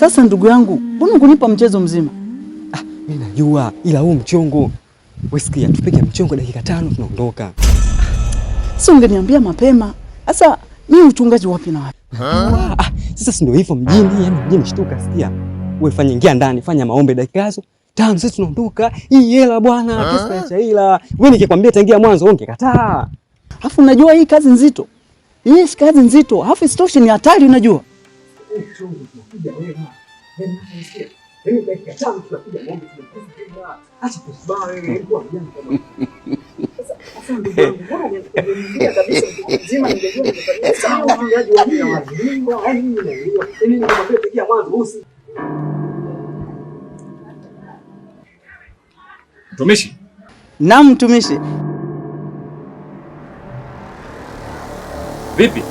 Sasa ndugu yangu, mbona kunipa mchezo mzima? Ah, mimi najua ila huu mchongo. Wewe sikia, tupige mchongo dakika 5 tunaondoka. Sasa ungeniambia mapema. Sasa mimi uchungaji wapi na wapi? Ah, sasa si ndio hivyo mjini, yani mjini shtuka sikia. Wewe fanya, ingia ndani, fanya maombi dakika hizo 5, sisi tunaondoka. Hii hela bwana, pesa ya chaila. Wewe nikikwambia tangia mwanzo ungekataa. Alafu unajua hii kazi nzito. Hii kazi nzito, alafu isitoshe ni hatari unajua. Mtumishi? Naam mtumishi. Vipi?